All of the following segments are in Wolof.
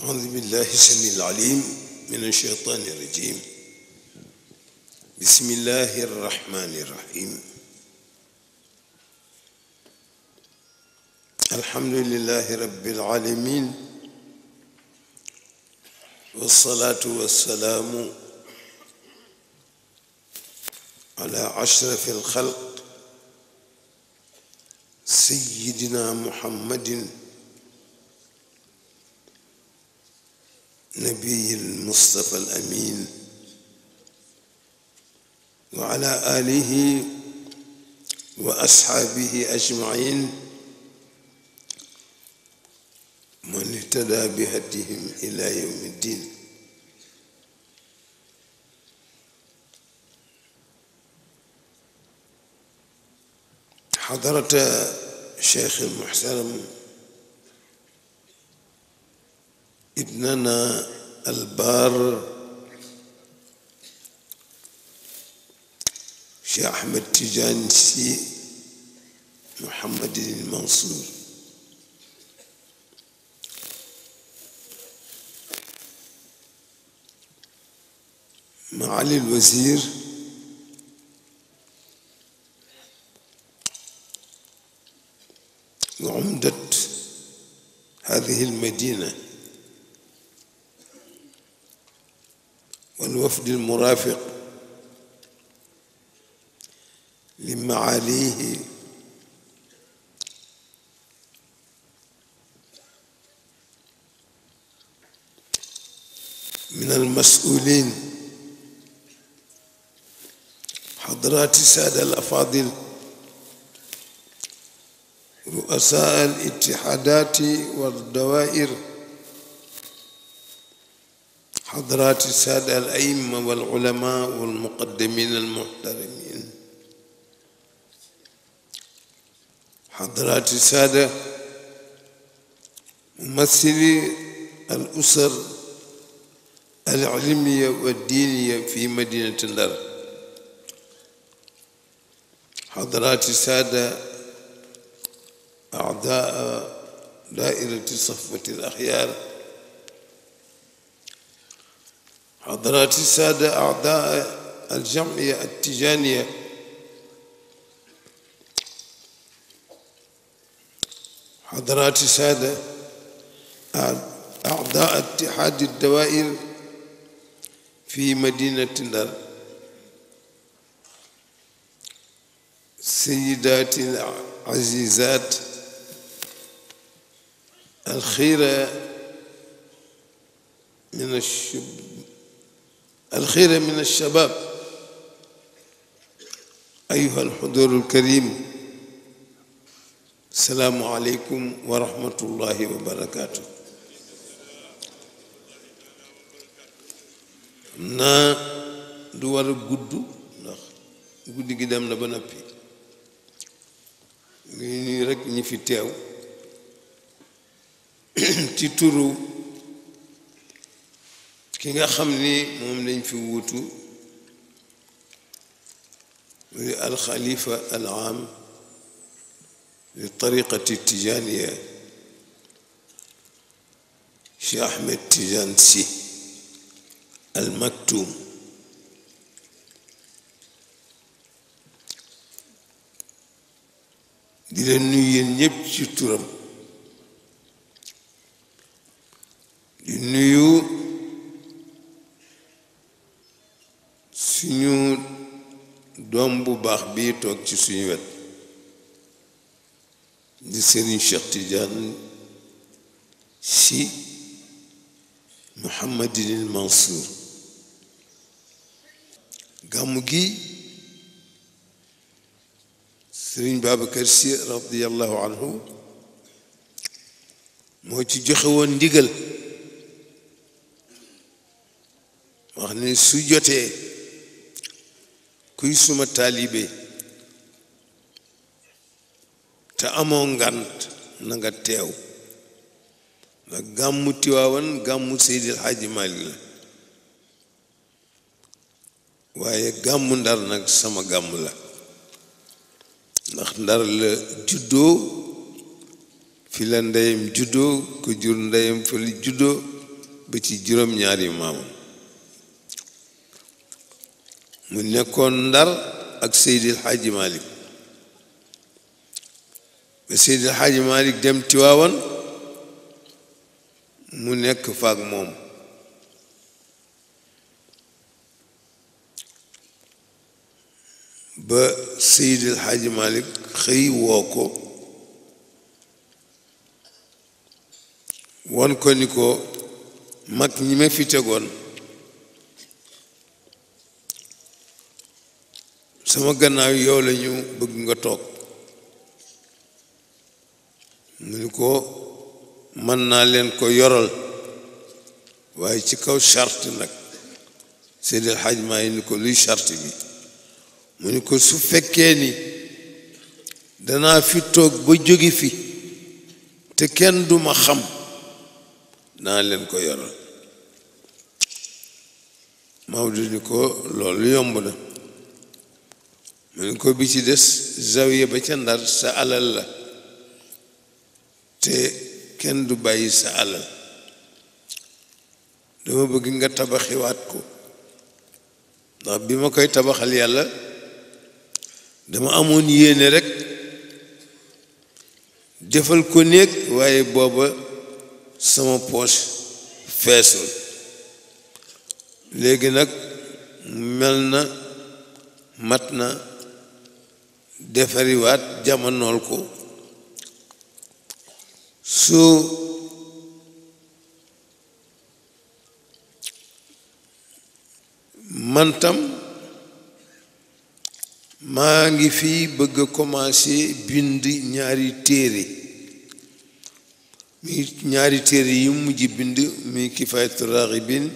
أعوذ بالله السميع العليم من الشيطان الرجيم. بسم الله الرحمن الرحيم. الحمد لله رب العالمين، والصلاة والسلام على أشرف الخلق سيدنا محمد نبي المصطفى الأمين، وعلى آله وأصحابه أجمعين من اهتدى بهديهم إلى يوم الدين. حضرة الشيخ المحترم ابننا البار شيخ أحمد تيجان سي محمد المنصور، معالي الوزير وعمدة هذه المدينة، والوفد المرافق لمعاليه من المسؤولين، حضرات السادة الأفاضل، رؤساء الاتحادات والدوائر، حضرات السادة الأئمة والعلماء والمقدمين المحترمين، حضرات السادة ممثلي الأسر العلمية والدينية في مدينة ندار، حضرات السادة أعضاء دائرة صفوة الأخيار، حضرات السادة أعضاء الجمعية التجانية، حضرات السادة أعضاء اتحاد الدوائر في مدينة ندار، سيداتي العزيزات، الخير من الشباب، أيها الحضور الكريم، السلام عليكم ورحمة الله وبركاته. naa du war a gudd ndax guddi gi dem na ba noppi, ngi nii rekk ñi fi teew ci turu ki nga xam ni moom lañ fi wuutu muy alxalifa al aam li tariqati tijaniya Cheikh Ahmed Tidiane Sy al Maktoum. di leen nuyu yéen ñépp ci turam, di nuyu suñu doom bu baax bii toog ci suñu wet di Serigne Cheikh Tidiane Sy Mouhamadinil Mansour. gàmmu gi Serigne Babacar Sy radiyallahu anhu moo ci joxe woon ndigal, wax ne su jotee kuy suma taalibe te amoo ngant na nga teew, ndax gàmmu Tiwaawan gàmmu Seydil Hadji Malick la, waaye gàmmu Ndar nag sama gàmmu la, ndax Ndar la juddoo, fi la ndeyam juddoo, ko jur ndeyam fa la juddoo, ba ci juróom-ñaari maamam mu nekkoon Ndar ak Seydil Hadji Malick ba Seydil Hadji Malick dem Tiwaawan mu nekk faak moom ba Seydil Hadji Malick xëy woo ko won ko ni ko mag ñi ma fi tegoon sama gannaaw yow la ñu bëgg nga toog mu ni ko mën naa leen ko yoral waaye ci kaw charte nag Seydil Hadji Malick ni ko luy charte bi mu ni ko su fekkee ni danaa fi toog ba jóge fi te kenn duma xam naa leen ko yoral Maodo ni ko loolu yomb na mu ni ko bi ci des zawiya ba ca Ndar sa alal la te kenn du bàyyi sa alal dama bëgg nga tabaxiwaat ko ndax bi ma koy tabaxal yàlla dama amoon yéene rekk defal ko néeg waaye booba sama poche feesul léegi nag mel na mat na defariwaat jamonool ko su mantam maa ngi fii bëgg a commencé bind ñaari téere mi ñaari téere yi mujj bind mi kifaayatu raghibin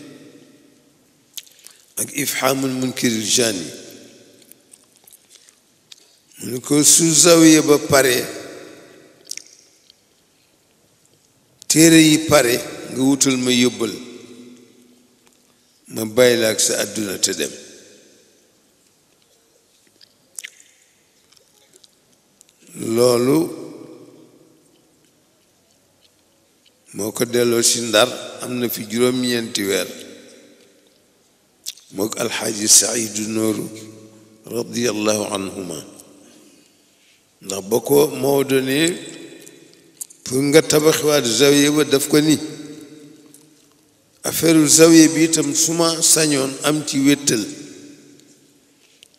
ak ifhaamul munkiril jaani mu ni ko su zawiya ba pare téere yi pare nga wutal ma yóbbal ma bàyyi la ak sa àdduna te dem loolu moo ko delloo ci Ndar am na fi juróom-ñeenti weer mook alxaaji Saidu Nooru radiyallahu anhuma ndax ba ko Maodo ne pour nga tabaxiwaat zawiya ba daf ko ni affaire zawiya bi itam suma sañoon am ci wéttal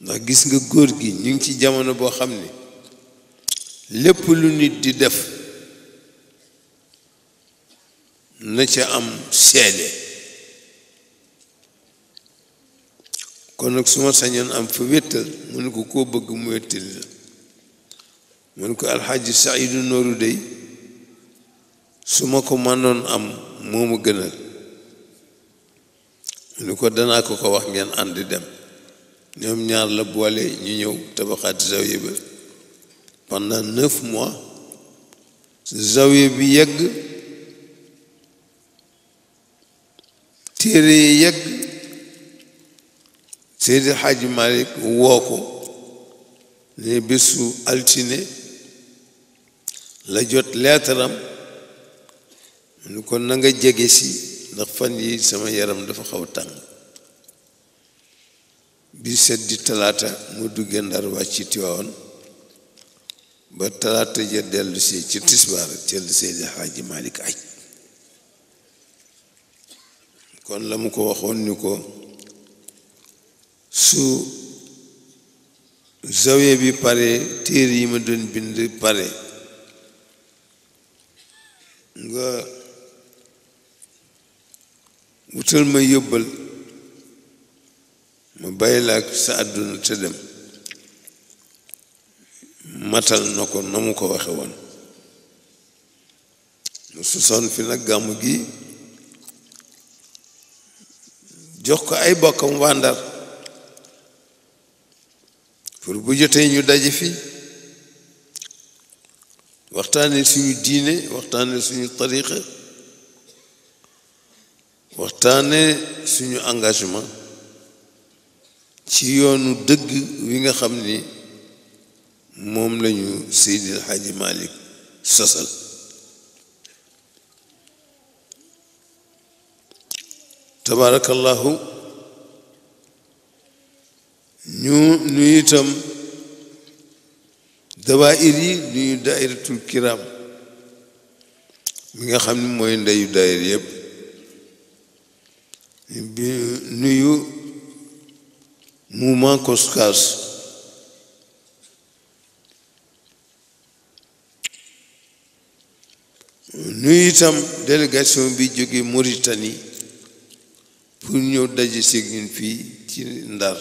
ndax gis nga góor gi ñu ngi ci jamono boo xam ne lépp lu nit di def na ca am seede kon nag suma sañoon am fa wéttal mu ne ko koo bëgg mu wéttali la mu ne ko alxaaji Saidu Nooru dey su ma ko mënoon am moo ma gënal mu ne ko danaa ko wax ngeen ànd dem ñoom ñaar la boole ñu ñëw tabaxaat zawiya ba pendant 9 mois zawiya bi yegg téere yi yegg Seydi Hadji Malick woo ko ne bésu altine la jot leetaram mu ni ko na nga jege si ndax fan yi sama yaram dafa xaw tàng bi set di talaata mu duggee Ndar wàcc ci Tiwaawan ba talaata ja dellu si ci tisbaar teel Seydi Hadji Malick aj kon la mu ko waxoon ni ko su zawiya bi pare téere yi ma doon bind pare nga wutal ma yóbbal ma bàyyi la ak sa àdduna te dem matal na ko na mu ko waxe woon mu susoon fi nag gàmmu gi jox ko ay bokkam waa Ndar pour bu jotee ñu daje fi waxtaane suñu diine waxtaane suñu tariqa waxtaane suñu engagement ci yoonu dëgg wi nga xam ni moom lañu Seydil Hadji Malick sosal tabarakallahu ñu itam dawaayir yi nuyu daayiratul kiram mi nga xam ne mooy ndeyu daayir yëpp bi nuyu mouvement Koskas nuyu itam délégation bi jóge Mauritanie pour ñëw daje seeg ñun fii ci Ndar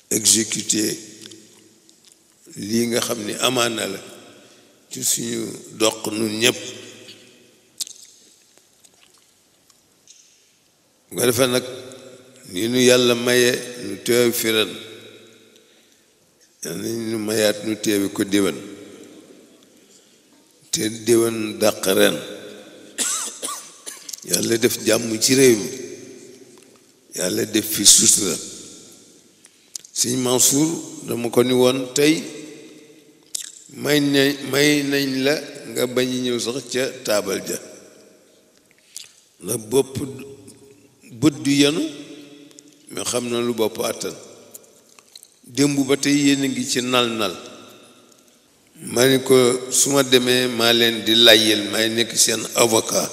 exécuter lii nga xam ni amaana la ci suñu doq nun ñëpp nga defee nag ni nu yàlla maye nu teew fi ren yàlla nu mayaat nu teewi ko déwén te déwén dàq ren yàlla def jàmm ci réew mi yàlla def fi sutura sëñ Mansour dama ko ni woon tey may nañ la nga bañ ñëw sax ca taabal ja ndax bët du yenu mais xam na lu bopp àttan démb ba tey yéen a ngi ci nal ma ni ko su ma demee maa leen di layyel may nekk seen avocat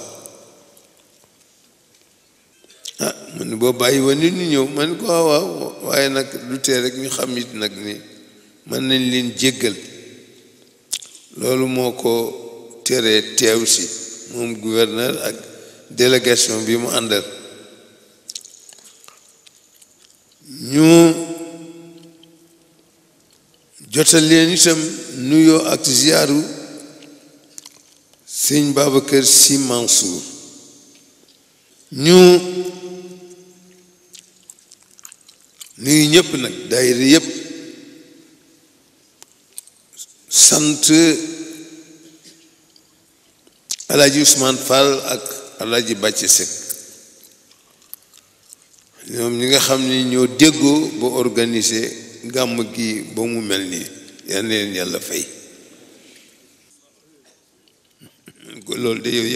ma ni boo bàyyi wa nit ñu ñëw ma ni ko waaw waaye nag du tee rek ñu xam it nag ni mën nañ leen jéggal loolu moo ko teree teew si moom gouverneur ak délégation bi mu àndal ñu jotal leen itam nuyoo ak ziyaaru sëñ Babacar Sy Mansour ñu nuyu ñëpp nag daayira yëpp sant Alaaji Ousmane Fall ak Alaaji Bàcce Seck ñoom ñi nga xam ni ñoo déggoo ba organiser gàmm gi ba mu mel nii yal na leen yàlla fay ko loolu de yow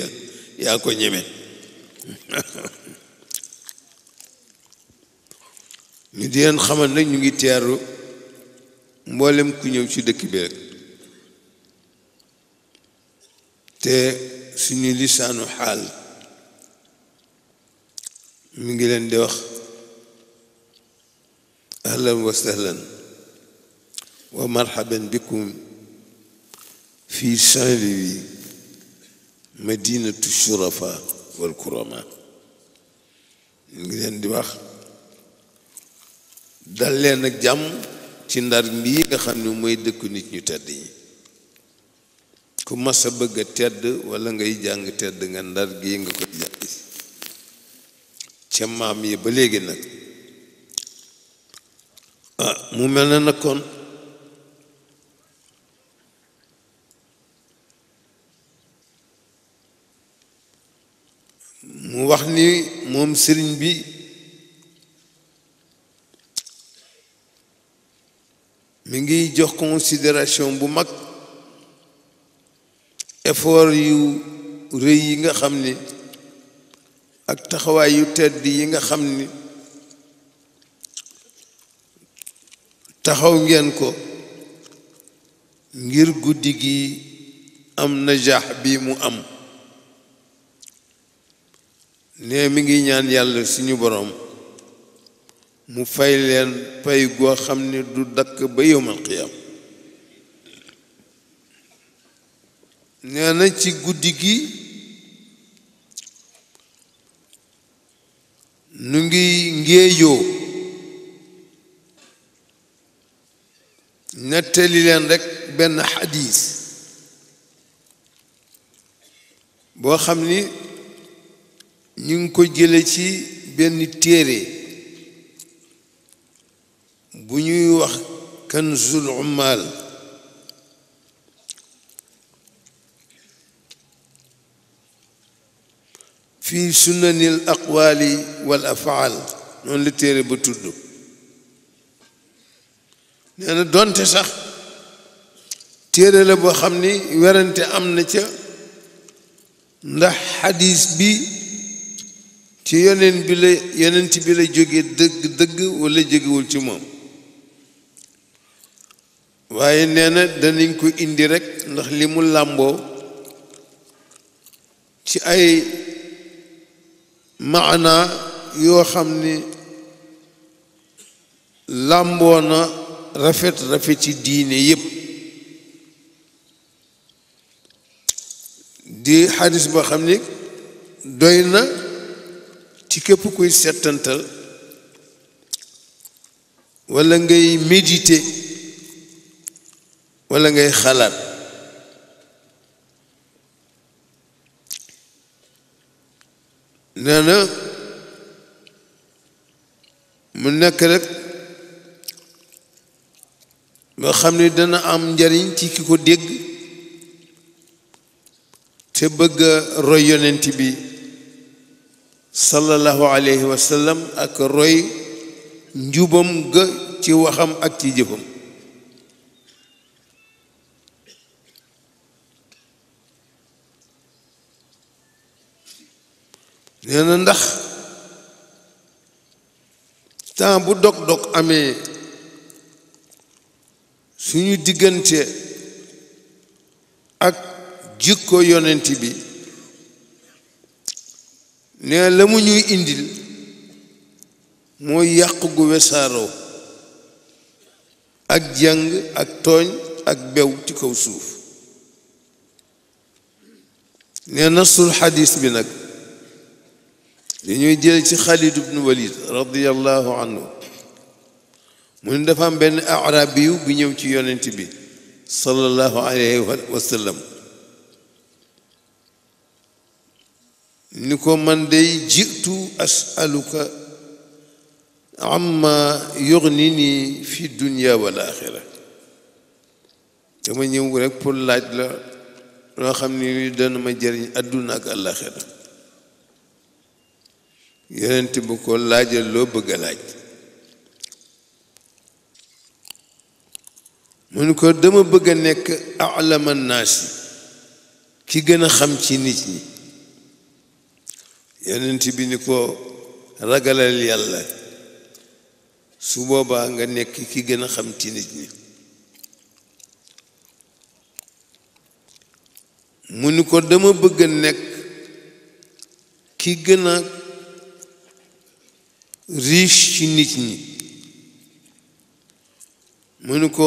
yaa ko ñeme ñu di leen xamal nag ñu ngi teeru mboolem ku ñëw ci dëkk bi rek te suñu lisaanu xaal mi ngi leen di wax ahlan wa sahlan wa marhaban bikum fi Saint-Louis madinatu shurafa wal kurama mi ngi leen di wax dal leen ak jàmm ci Ndar mbii nga xam ne mooy dëkku nit ñu tedd ñi ku mas a bëgg a tedd wala ngay jàng tedd nga Ndar gii nga ko jàng ca maam yi ba léegi nag mu mel na nag kon mu wax ni moom sëriñ bi mi ngi jox considération bu mag effort yu rëy yi nga xam ni ak taxawaay yu tedd yi nga xam ni taxaw ngeen ko ngir guddi gi am najaax bi mu am ne mi ngi ñaan yàlla suñu borom mu fay leen pay goo xam ne du dakk ba yowmal qiyaam nee na ci guddi gi nu ngi ngéejoo nettali leen rekk benn xadiis boo xam ni ñu ngi ko jële ci benn téere bu ñuy wax kanzul ummal fi sunnanil aqwali wal afaal noonu la téere ba tudd nee na donte sax téere la boo xam ni werante am na ca ndax xadiis bi ci yonent bi la jóge dëgg wala jógewul ci moom waaye nee na danañ ko indi rekk ndax li mu làmboo ci ay maana yoo xam ni làmboo na rafet ci diine yépp di xadis boo xam ni doy na ci képp kuy settantal walla ngay méditer walla ngay xalaat nee na mu nekk rek nga xam ni dana am njariñ ci ki ko dégg te bëgg roy yonent bi sallallahu alayhi wa sallam ak roy njubam ga ci waxam ak ci jëfam nee na ndax temps bu dog-dog amee suñu diggante ak jikko yonent bi nee la mu ñuy indil mooy yàq gu wesaaroo ak jàng ak tooñ ak bew ci kaw suuf nee nasul xadis bi nag li ñuy jël ci Xaalid ibnu Walid radiyallahu anhu mu ne dafa am benn arabiyu bu ñëw ci yonent bi sallallahu alayhi wa sallam ni ko man day jitu asaluka amma yughnini fi dunya wal axira dama ñëw rek pour laaj la loo xam ni dana ma jëriñ àdduna ak àllaxira yonent bu ko laajal loo bëgg a laaj mu ni ko dama bëgg a nekk alama naasi ki gën a xam ci nit ñi yonent bi ni ko ragalal yàlla su boobaa nga nekk ki gën a xam ci nit ñi mu ni ko dama bëgg a nekk ki gën a riche ci nit ñi mu ni ko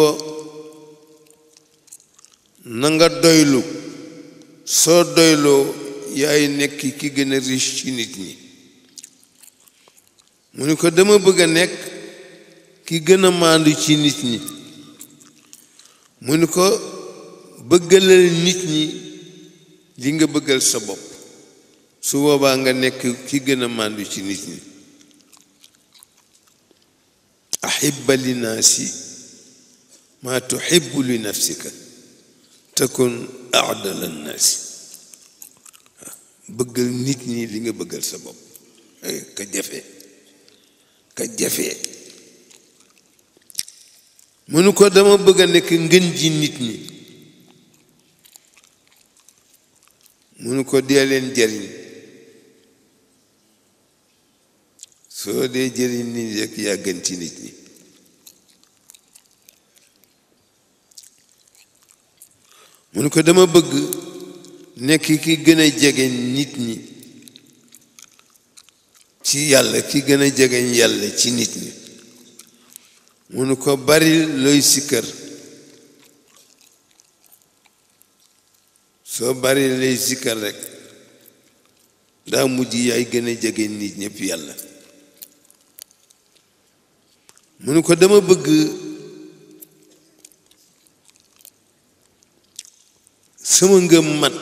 na nga doylu soo doyloo yaay nekk ki gën a riche ci nit ñi mu ni ko dama bëgg a nekk ki gën a maandu ci nit ñi mu ni ko bëggalal nit ñi li nga bëggal sa bopp su boobaa nga nekk ki gën a maandu ci nit ñi ahibba linnaasi maa tuhibbu li nafsika takun aadala nnaasi bëggal nit ñi li nga bëggal sa bopp ka jafe mënu ko dama bëgg a nekk ngën ji nit ñi mënu ko dee leen jëriñ soo dee jëriñ nit ñi rek yaa gën ci nit ñi mënu ko dama bëgg nekk ki gën a jege nit ñi ci yàlla ki gën a jegeñ yàlla ci nit ñi mënu ko bari looy sikkër soo bari looy sikkër rek daa mujj yaay gën a jege nit ñëpp yàlla mënu ko dama bëgg sama ngëm mat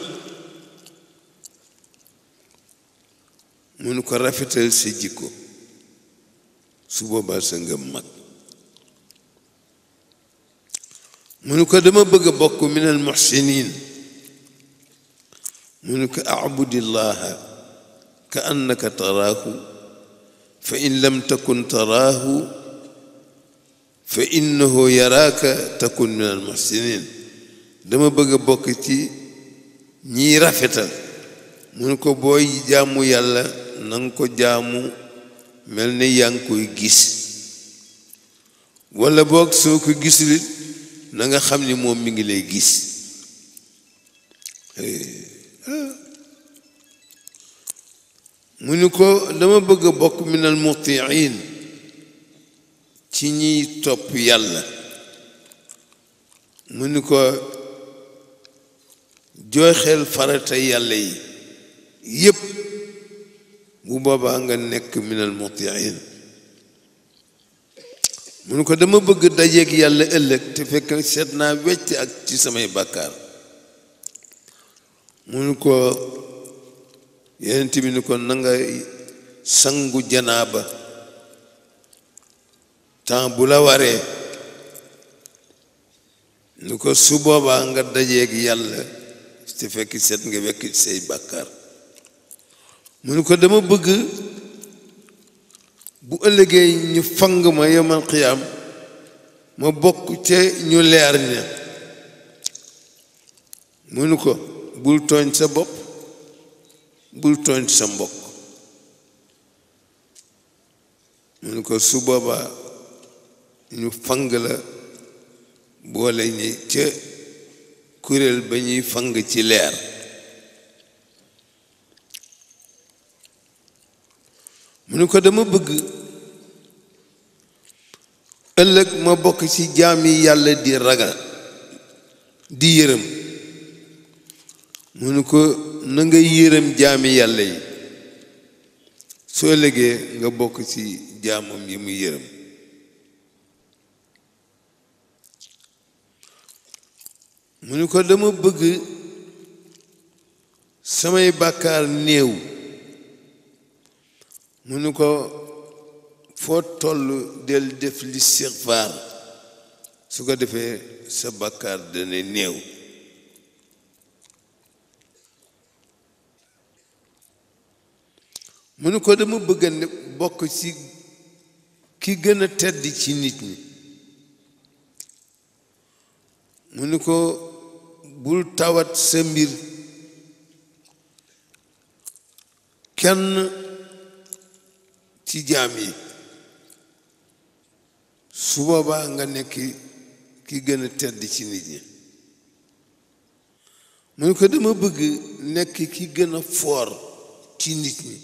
mënu ko rafetal sa jikko su boobaa sa ngëm mat mënu ko dama bëgg a bokk min al muhsinin mënu ko abudillaha ka annaka taraahu fa in lam takun taraahu fa innahu yaraaka takun min al muhsinin dama bëgg a bokk ci ñiy rafetal mu ne ko booy jaamu yàlla nanga ko jaamu mel ni yaa ngi koy gis walla boog soo ko gisul na nga xam ni moom mi ngi lay gis mu ni ko dama bëgg a bokk minal mutiin ci ñiy topp yàlla mu ni ko jooxeel farata yàlla yi yépp bu boobaa nga nekk minal mutiin mu ni ko dama bëgg dajeeg yàlla ëllëg te fekk seet naa wecc ak ci samay bàkkaar mu ni ko yeneen bi ni ko na nga sangu janaaba temps bu la waree ni ko su boobaa nga dajeeg yàlla te fekk seet nga wekk ci say bàkkaar mu ni ko dama bëgg bu ëllëgee ñu fang ma yomal xiyaam ma bokk ca ñu leer ña mu ni ko bul tooñ sa bopp bul tooñ sa mbokk mu ni ko su boobaa ñu fang la boole ñi ca kuréel ba ñuy fang ci leer mu ni ko dama bëgg ëllëg ma bokk ci jaami yàlla di ragal di yërëm mu ni ko na nga yërëm jaami yàlla yi soo ëllëgee nga bokk ci jaamam yi mu yërëm mu ni ko dama bëgg samay bàkkaar néew mu ni ko foo toll del def listigfaar su ko defee sa bàkkaar dana néew mu ni ko dama bëgg a bokk ci ki gën a tedd ci nit ñi mu ni ko bul tawat sa mbir kenn ci jaam yi su boobaa nga nekk ki gën a tedd ci nit ñi mu ni ko dama bëgg nekk ki gën a foor ci nit ñi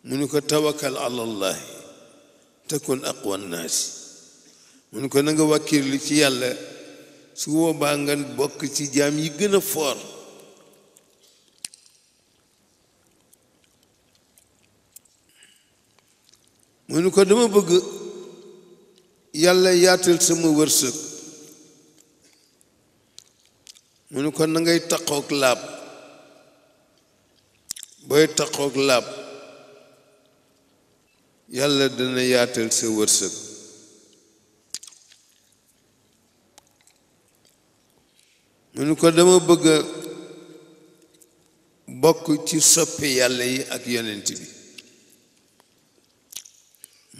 mu ni ko tawakkal ala llahi takun aqwa nnaasi mu ni ko na nga wàkkirlu ci yàlla su boobaa nga bokk ci jaam yi gën a foor mu ni ko dama bëgg yàlla yaatal sama wërsëg mu ni ko na ngay taqook laab booy taqook laab yàlla dana yaatal sa wërsëg mu ni ko dama bëgg bokk ci soppi yàlla yi ak yonent bi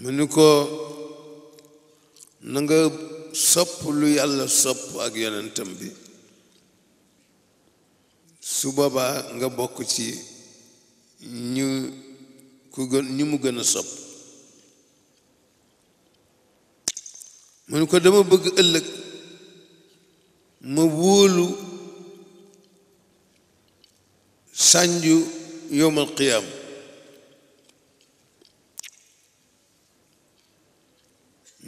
mu ni ko na nga sopp lu yàlla sopp ak yonentam bi su boobaa nga bokk ci ñu mu gën a sopp mu ni ko dama bëgg ëllëg ma wóolu sànju yowmal qiyaam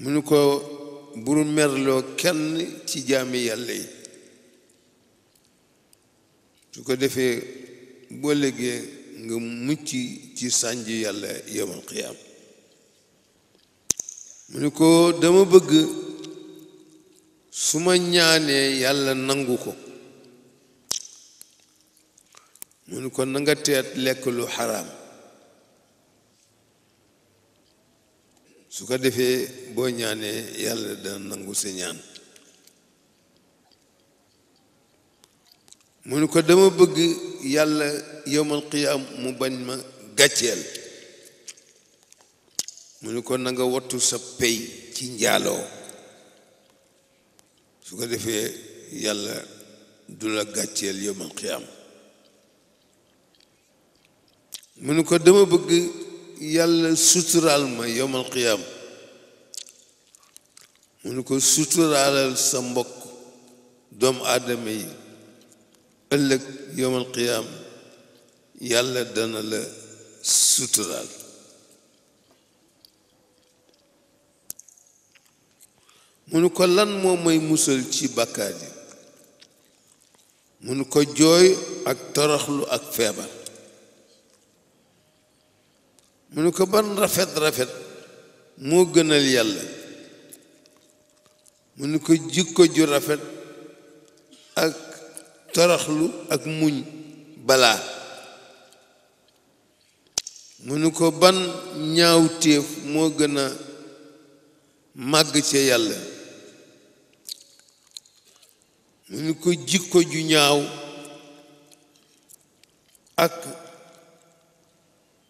mu ni ko bul merloo kenn ci jaami yàlla yi su ko defee boo léegee nga mucc ci sànju yàlla yowmal qiyaam mu ni ko dama bëgg su ma ñaanee yàlla nangu ko mu ni ko na nga teet lekk lu xaraam su ko defee boo ñaanee yàlla dana nangu sa ñaan mu ni ko dama bëgg yàlla yowmal qiyaam mu bañ ma gàcceel mu ni ko na nga wattu sa pey ci njaaloo su ko defee yàlla du la gàcceel yowmal qiyaam mu ni ko dama bëgg yàlla suturaal ma yowmal qiyaam mu ni ko suturaalal sa mbokk doomu aadama yi ëllëg yowmal qiyaam yàlla dana la suturaal mu ni ko lan moo may musal ci bàkkaar yi mu ni ko jooy ak toroxlu ak feebar mu ni ko ban rafet moo gënal yàlla mu ni ko jikko ju rafet ak toroxlu ak muñ balaa mu ni ko ban ñaawteef moo gën a màgg ca yàlla mu ni ko jikko ju ñaaw ak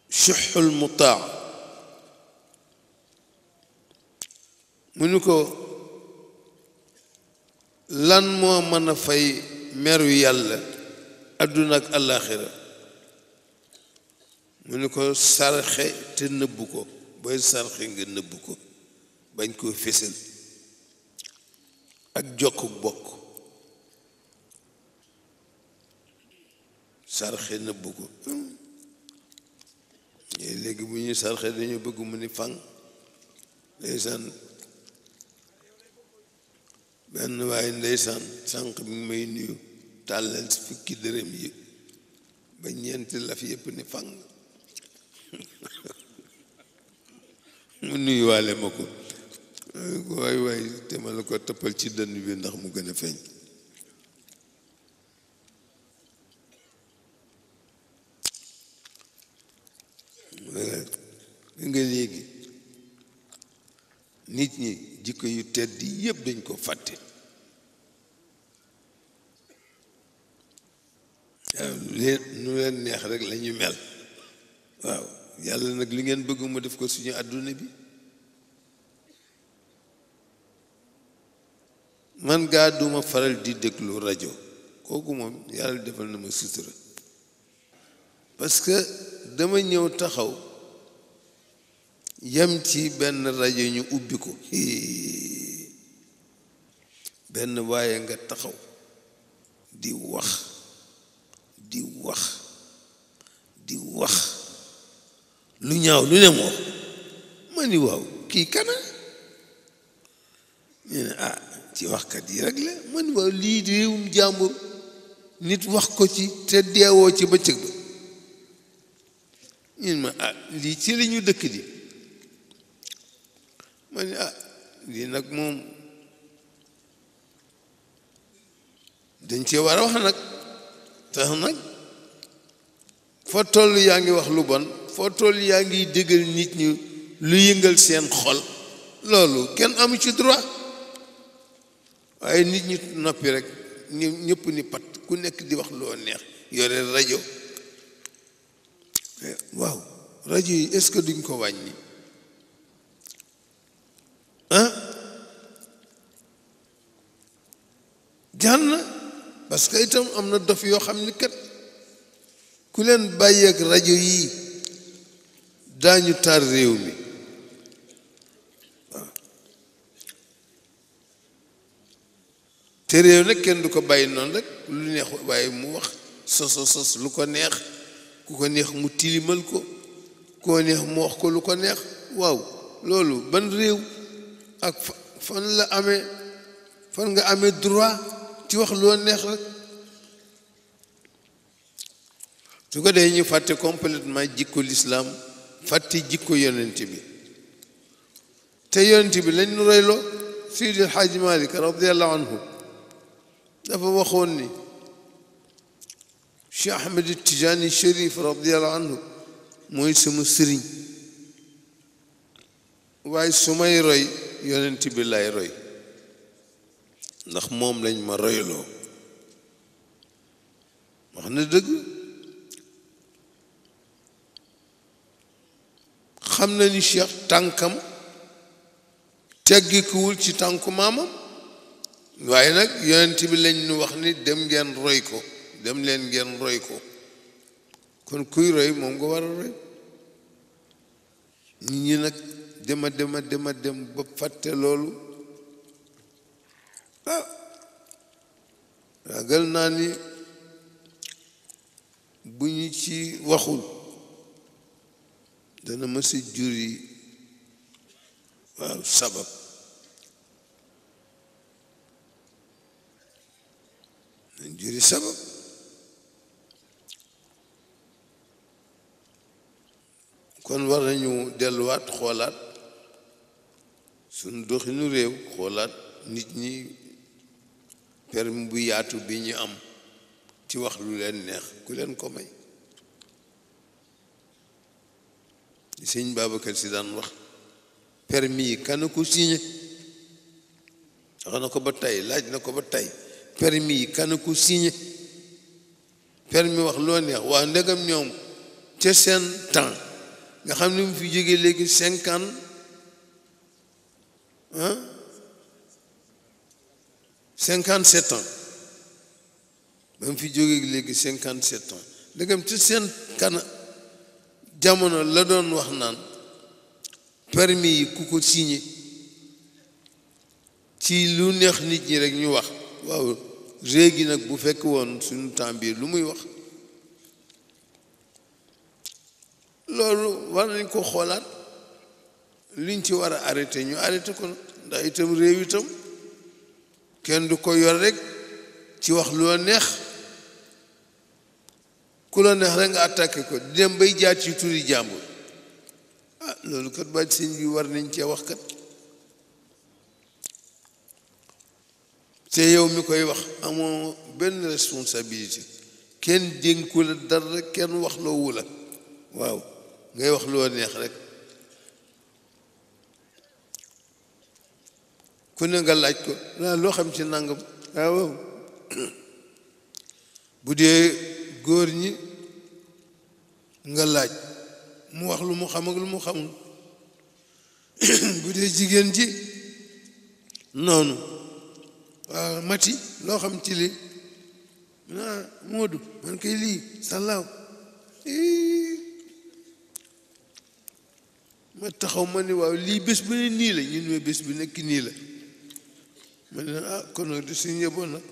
suxul mutaa mu ni ko lan moo mën a fay meru yàlla àdduna ak àllaaxira mu ni ko sarxe te nëbbu ko booy sarxe nga nëbbu ko bañ koo fésal ak jokk bokk sarxe nëbbu ko léegi bu ñuy sarxe dañu bëgg mu ni fang ndeysaan benn waaye ndeysaan sànq bi may nuyu tàllal si fukki dërëm yi ba ñeenti laf yépp ni fang mu nuyu waale ma ko waay te ma la ko toppal ci dënn bi ndax mu gën a feeñ nga léegi nit ñi jikko yu tedd yépp dañ ko fàtte waaw nu leen neex rek la ñu mel waaw yàlla nag li ngeen bëgg mu def ko suñu àdduna bi man gaa duma faral di déglu rajo kooku moom yàlla defal na ma sutura parce que dama ñëw taxaw yem ci benn rajo ñu ubbi ko benn waaye nga taxaw di wax lu ñaaw lu ne moo ma ni waaw kii kana ñu ne ci waxkat yi rek la ma ni waaw lii di réewum jàmbur nit wax ko ci te deewoo ci bëccëg ba ñu ne ma lii ci li ñu dëkk di ma ni lii nag moom dañ cee war a wax nag tax nag foo toll yaa ngi wax lu bon foo toll yaa ngi déggal nit ñi lu yëngal seen xol loolu kenn amu ci droit waaye nit ñi noppi rek ñëpp ni pat ku nekk di wax loo neex yore rajo waaw rajo yi est-ce que duñ ko wàññi jar na parce que itam am na dof yoo xam ni kat ku leen bàyyeek rajo yi daañu taar réew mi waaw te réew nag kenn du ko bàyyi noonu rek lu neex waaye mu wax sos lu ko neex ku ko neex mu tilimal ko koo neex mu wax ko lu ko neex waaw loolu ban réew ak fan la amee fan nga amee droit ci wax loo neex rek su ko dee ñu fàtte complètement jikko lislaam fàtte jikko yonent bi te yonent bi lañ nu royloo Seydi El Hadji Malick radiallahu anhu dafa waxoon ni Cheikh Ahmed Tijani Chérif radiallahu anhu mooy sama sëriñ waaye su may roy yonent bi lay roy ndax moom lañ ma royloo wax na dëgg xam na ni Cheikh tànkam teggikuwul ci tànku maamam waaye nag yonent bi lañ nu wax ni dem ngeen roy ko dem leen ngeen roy ko kon kuy roy moom nga war a roy nit ñi nag dem ba fàtte loolu ragal naa ni bu ñu ci waxul dana mësa juri waaw sabab nañ juri sabab kon war nañu delluwaat xoolaat suñu doxinu réew xoolaat nit ñi permis bu yaatu bi ñu am ci wax lu leen neex ku leen ko may sëñ Babacar si daan wax permis yi kan ko signé wax na ko ba tey laaj na ko ba tey permis yi kan ko signé permis wax loo neex waa ndegam ñoom ca seen temps nga xam ne mu fi jógee léegi 57 ans ba mu fi jógee léegi 57 ans ndegam ca seen kana jamono la doon wax naan permis yi ku ko signé ci lu neex nit ñi rek ñu wax waaw léegi nag bu fekk woon suñu temps bi lu muy wax loolu war nañ ko xoolaat liñ ci war a arrêté ñu arrêté ko ndax itam réew itam kenn du ko yor rek ci wax lu la neex ku la neex rek nga attaqué ko di dem bay jaat ci turi jàmbur loolu kat baaj sëñ bi war nañ cee wax kat te yow mi koy wax amoo benn responsabilité kenn dénku la dara kenn wax loowu la waaw ngay wax loo neex rek ku ne nga laaj ko loo xam ci nangam waaw bu dee góor ñi nga laaj mu wax lu mu xam ak lu mu xamul bu dee jigéen ji noonu waaw mati loo xam ci li Moodu man koy lii sallaaw ma taxaw ma ni waaw lii bés bu ne nii la ñun ma bés bu nekk nii la ma ne kon nag du suñu yeboon nag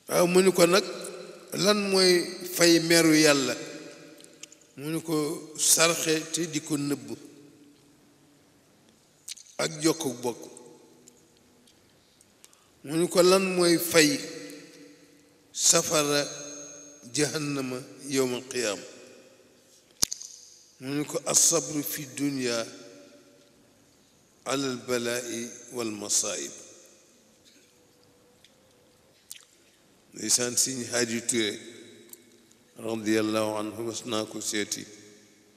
waaw mu ni ko nag lan mooy fay meru yàlla mu ni ko sarxe te di ko nëbb ak jokk bokk mu ni ko lan mooy fay safara jahannama yowma alqiyaama mu ni ko alsabru fi dunya ala albalaa'i walmasaa'ib ndeysaan Sëñ Haaji Ture radiallahu anhu mas naa ko seeti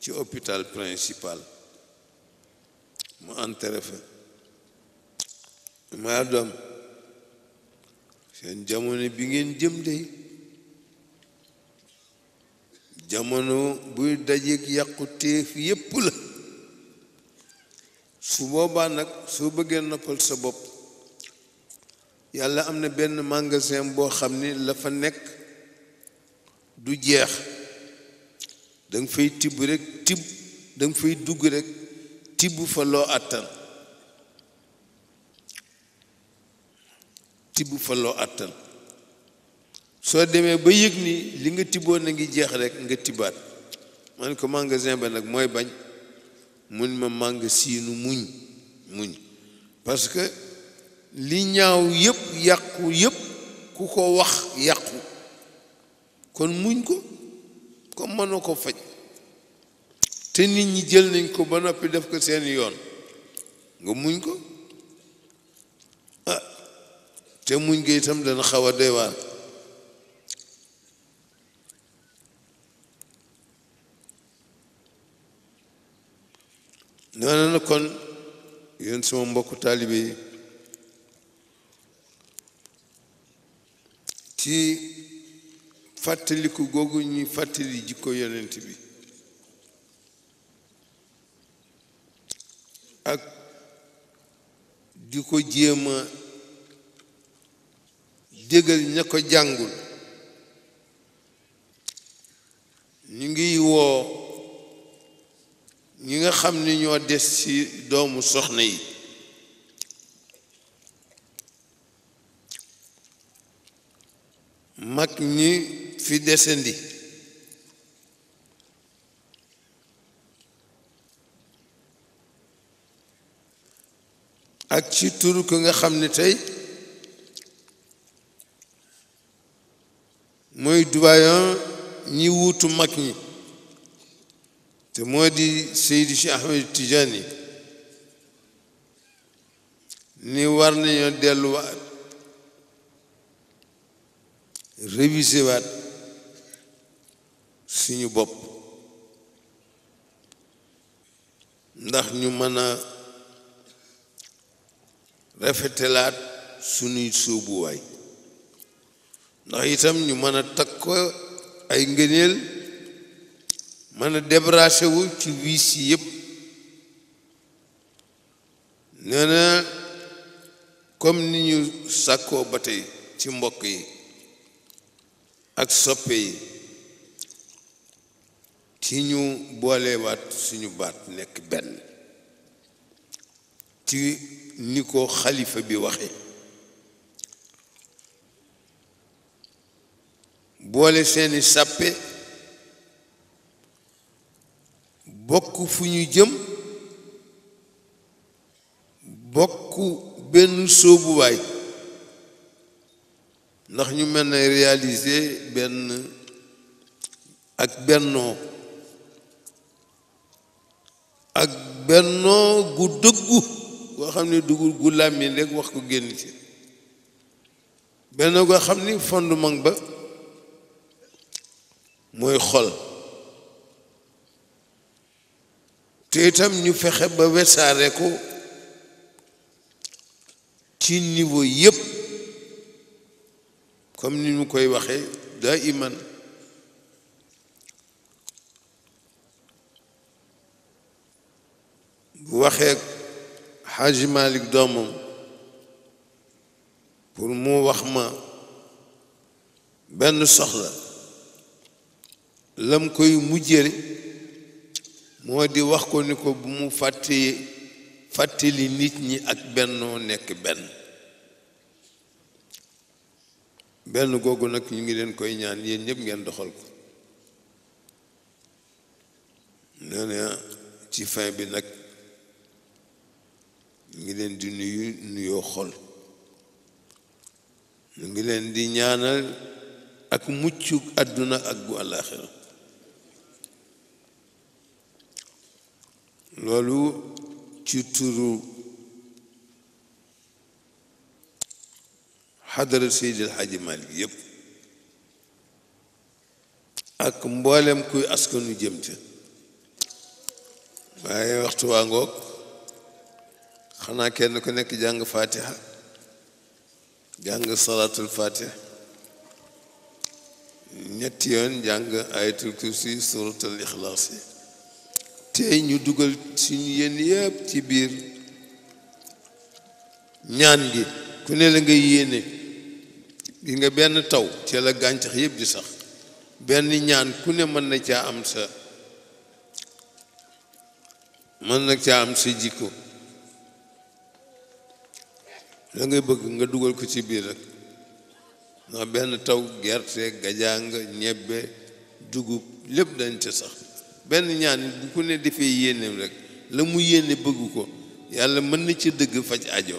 ci hôpital principal mu enterré fa maa doom seen jamono bi ngeen jëm dey jamono buy dajeek yàqu téef yépp la su boobaa nag soo bëggee noppal sa bopp yàlla am na benn magasin boo xam ni la fa nekk du jeex danga fay tibb rek danga fay dugg rek tibb fa loo àttan tibb fa loo àttan soo demee ba yëg ni li nga tibboon na ngi jeex rek nga tibbaat man ko magasin ba nag mooy bañ mun ma màng siinu muñ parce que li ñaaw yëpp yàqu yëpp ku ko wax yàqu kon muñ ko comme mënoo ko faj te nit ñi jël nañ ko ba noppi def ko seen yoon nga muñ ko te muñ ko itam dana xaw a doy waar noonu na kon yéen sama mbokku taalibe yi ci fàttaliku googu ñuy fàttali jikko yonent bi ak di ko jéema dégal ña ko jàngul ñu ngi woo ñi nga xam ni ñoo des ci doomu soxna yi mag ñi fi desandi ak ci turu ko nga xam ne tey mooy doyen ñi wuutu mag ñi te moo di Seydi Cheikh Ahmed Tidiane ni war nañoo delluwaat réviser waat suñu bopp ndax ñu mën a rafetelaat suñuy sóobuwaay ndax itam ñu mën a takko ay ngëneel mën a débraché wu ci wiis yi yëpp nee na comme ni ñu sàkkoo ba tey ci mbokk yi ak soppe yi ci ñu boolewaat suñu baat nekk benn ci ni ko xalifa bi waxe boole seeni sàppe bokk fu ñu jëm bokk benn sóobuwaay ndax ñu mën na réaliser benn ak bennoo gu dëggu goo xam ne dugul gu làmmiñ rek wax ko génn ci benn goo xam ni fondement ba mooy xol te itam ñu fexe ba wesaare ko ci niveau yépp comme ni ñu koy waxee daa iman bu waxee Xaaji Malik doomam pour mu wax ma benn soxla lam koy mujjëre moo di wax ko ni ko bu mu fàttali nit ñi ak bennoo nekk benn googu nag ñu ngi leen koy ñaan yéen ñëpp ngeen doxal ko nee na ci fin bi nag ñu ngi leen di nuyoo xol ñu ngi leen di ñaanal ak mucc àdduna ak gu àllaaxira loolu ci turu xadara Seydi El Hadji Malick yépp ak mboolem kuy askanu jëm ca waaye waxtu waa ngoog xanaa kenn ku nekk jàng fatiha jàng salaatul fatiha ñetti yoon jàng ayatul kursi suratul ixlaas yi tey ñu dugal suñu yéen yépp ci biir ñaan gi ku ne la nga yéene gi nga benn taw ci la gàncax yépp di sax benn ñaan ku ne mën na caa am sa jikko la ngay bëgg nga dugal ko ci biir rek ndax benn taw gerte gajaang ñebbe dugub lépp dañ ca sax benn ñaan bu ku ne defee yéeneem rek la mu yéene bëgg ko yàlla mën na ci dëgg faj ajo